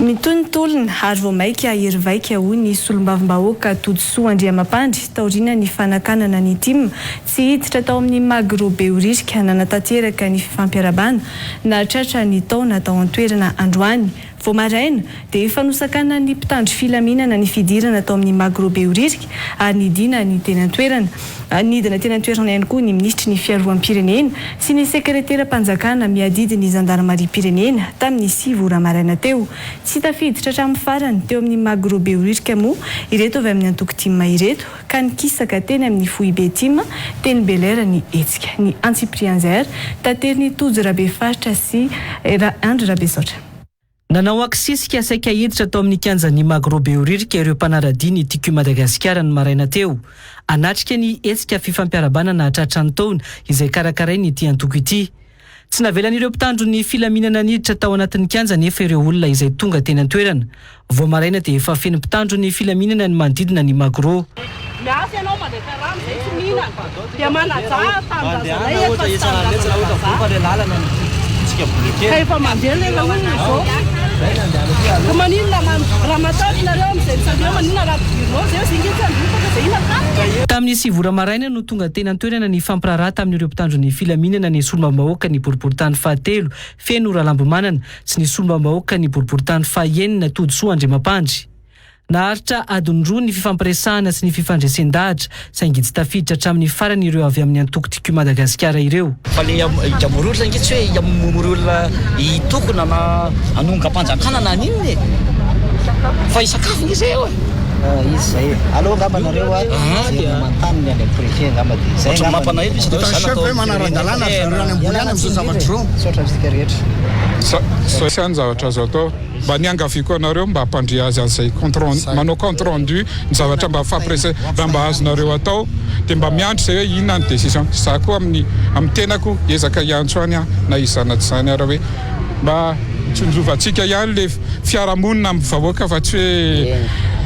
Mitohy ny tolona ary vao maika hahery vaika, hoy ny solombavambahoaka Todisoa Andriamampandry taorian'ny fanakanana ny tim tsy hiditra tao amin'ny Magro Behoririka nanatanteraka ny fifampiarahabana nahatratra ny taona tao an-toerana androany. Vao maraina dia efa nosakanan'ny mpitandro filaminana ny fidirana tao amin'ny Magro Behoririka ary nidina ny teny an-toerana. Nidina teny an-toerana ihany koa ny minisitry ny Fiarovam-pirenena sy ny sekreteram-panjakana miadidy ny zandarimariam-pirenena tamin'ny 9 ora maraina teo. Tsy tafiditra hatramin'ny farany teo amin'ny Magro Behoririka moa ireto avy amin'ny antoko tim ireto ka nikisaka teny amin'ny foibe tim teny Bel'Air ny hetsika. Ny antsipirian'izay ary taterin'i Tojo Rabefaritra sy Andry Rabesaotra. Nanao akisisika saika hiditra tao amin'ny kianjan'ny Magro Behoririka ireo mpanara-dia ny Tiako i Madagasikara ny maraina teo. Hanatrika ny hetsika fifampiarahabana nahatratra ny taona izay karakarain'ity antoko ity. Tsy navelan'ireo mpitandro ny filaminana niditra tao anatin'ny kianja anefa ireo olona izay tonga teny an-toerana. Vao maraina dia efa feno mpitandro ny filaminana ny manodidina ny Magro. Miasa ianao mandray karama izay tsy mihinana dia manajà tanindrazanay eto fa tsy tanindrazana vazaha ka efa mandeha ilay olona izao ka maninona raha matahotra nareo amin'izay misangy eo maninona raha ampidirinao izay zay nge tsy handrotsaka izay inona taminy. Tamin'ny 9 ora maraina no tonga teny an-toerana nifampiraharaha tamin'ireo mpitandro ny filaminana ny solombavambahoaka ny boriborintany fahatelo, Feno Ralambomanana, sy ny solombavambahoaka ny boriborintany fahaenina, Todisoa Andriamampandry. Naharitra adiny roa ny fifampiresahana sy ny fifandresen-dahatra, saingy tsy tafiditra hatramin'ny farany ireo avy amin'ny antoko Tiako i Madagasikara ireo. Fa le hiamory olona ange tsy hoe hiamory olona hitokona na hanongam-panjakana na haninona e! Fa hisakafo nge zay eo e! Izy zay e! Aleo angamba nareo a miverina manontany ny any am préfet angamba de zay Ohatran'ny angamba mampalahelo no izy Hitan'ny chef ve manara-dalàna ry zareo any ambony any amin'izao zavatra izao? Misaotra antsika rehetra. Sa ny zavatra azo atao. Mba niangaviako anareo mba hampandre azy an'izay compte rendu, manao compte rendu ny zavatra mba fampiresahina, raha mba azonareo atao dia mba miandry izay hoe inona ny décision. Za koa amin'ny amin'ny tenako hiezaka hiantso any aho na izany na tsy izany ara hoe mba tsinjovantsika ihany le fiarahamonina amin'ny vahoaka fa tsy hoe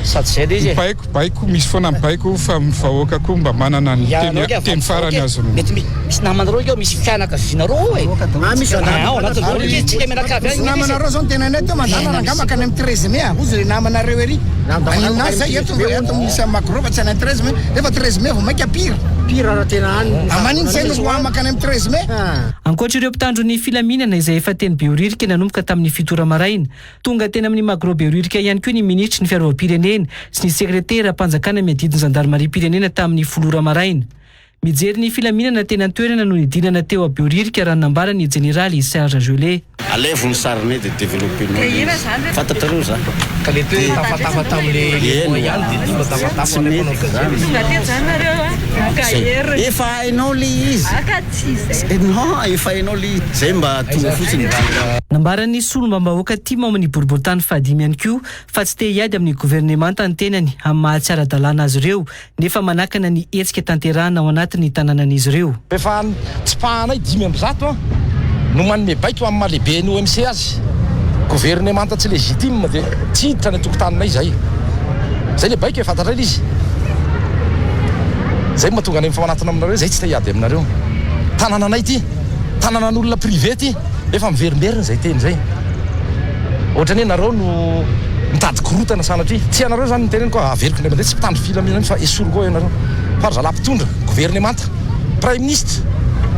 Sady izay ilay izy e. mibaiko, baiko, misy foana ny baiko fa ny vahoaka koa mba manana ny teny teny farany azony. Mety misy namanareo eo, misy fianakavianareo ao e. Ah misy Ah, ao anatin'ny vola ity tsika mianakavy Misy any namanareo zao ny tenanay teo mandala rangaha makany amin'ny 13 mai a, hozy le namanareo ery. Maninona azy zay eto eto misy amin'ny magro fa tsy any 13 mai, nefa 13 mai vao mainka pire. Pire raha tena any. Ah maninona zay no roahina makany amin'ny 13 mai? Ankoatra ireo mpitandro ny filaminana izay efa teny Behoririka nanomboka tamin'ny 7 ora maraina, tonga teny amin'ny Magro Behoririka ihany koa ny minisitry ny fiarovam-pirenena sy ny sekreteram-panjakana miadidy ny zandarimariam-pirenena tamin'ny 10 ora maraina. Mijery ny filaminana teny an-toerana no nidinana teo a Behoririka raha ny nambaran'ny jeneraly Serge Gellé. Alaivo ny sarinay dia developper-nao ilay izy. Fantatrareo za. Ka le toe tafatafa tamle Eny ihany de tonga tafatafa Tsy mety zany. Tonga teto zany nareo a, naka Efa hainao le izy. Aka tsy zay. Non, efa hainao le izy. Zay mba tonga fotsiny. Nambaran'ny solombambahoaka tim ao amin'ny boriborintany fahadimy ihany koa fa tsy te hiady amin'ny governemanta ny tenany amin'ny maha tsy ara-dalàna azy ireo nefa manakana ny hetsika tanterahana ao anatin'ny tanànan'izy ireo. Rehefa tsipahanay 105 an no manome baiko amin'ny maha lehiben'ny OMC azy, governemanta tsy légitime dia tsy hiditra any an-tokotaninay izahay. Izay ilay baiko e, fantatray ilay izy. Izay no mahatonga anay mifamanatona aminareo, izay tsy te hiady aminareo. Tanànanay ity, tanànan'olona privé ity, efa miverimberina izay teny izay. Ohatran'ny hoe nareo no mitady korotana sanatria. Tsy ianareo izany no teneniko fa averiko indray mandeha, tsy mpitandro filaminana mihitsy fa esoriko ao ianareo. Fa ry zalahy mpitondra, governemanta, praiminisitra,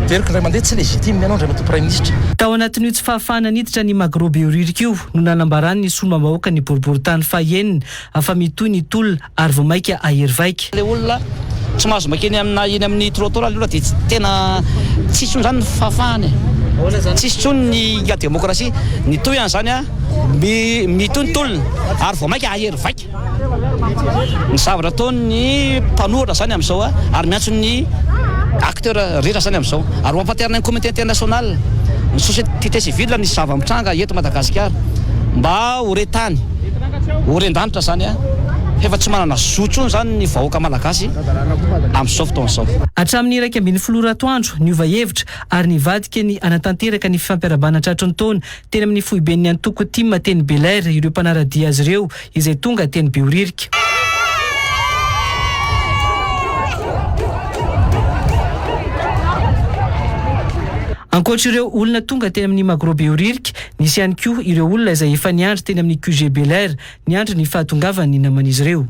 averiko indray mandeha, tsy légitime ianao Andriamatoa praiminisitra. Tao anatin'io tsy fahafahana niditra ny Magro Behoririka io no nanambaran'ny solombambahoaka ny boriborintany fahenina fa mitohy ny tolona ary vao mainka hahery vaika. Ilay olona tsy mahazo makeny amina eny amin'ny trottoir ilay olona dia tena tsisy intsony izany ny fahafahana e. Tsisy intsony ny demokrasia. Nitohy an'izany an, mitohy ny tolona ary vao mainka hahery vaika ny zavatra ataon'ny mpanohitra izany amin'izao an, ary miantso ny acteurs rehetra izany amin'izao ary ho ampahafantarina ny communauté internationale, ny société civile ny zava-mitranga eto Madagasikara mba ho re tany. Oren-danitra izany an! Efa tsy manana zo intsony izany ny vahoaka malagasy amin'izao fotoana izao. Hatramin'ny 11 ora atoandro, niova hevitra ary nivadika ny hanatanteraka ny fifampiarahabana tratry ny taona teny amin'ny foiben'ny antoko tim teny Bel'Air ireo mpanara-dia azy ireo izay tonga teny Behoririka. Ankoatra ireo olona tonga teny amin'ny Magro Behoririka, nisy ihany koa ireo olona izay efa niandry teny amin'ny QG Bel'Air, niandry ny fahatongavan'ny naman'izy ireo.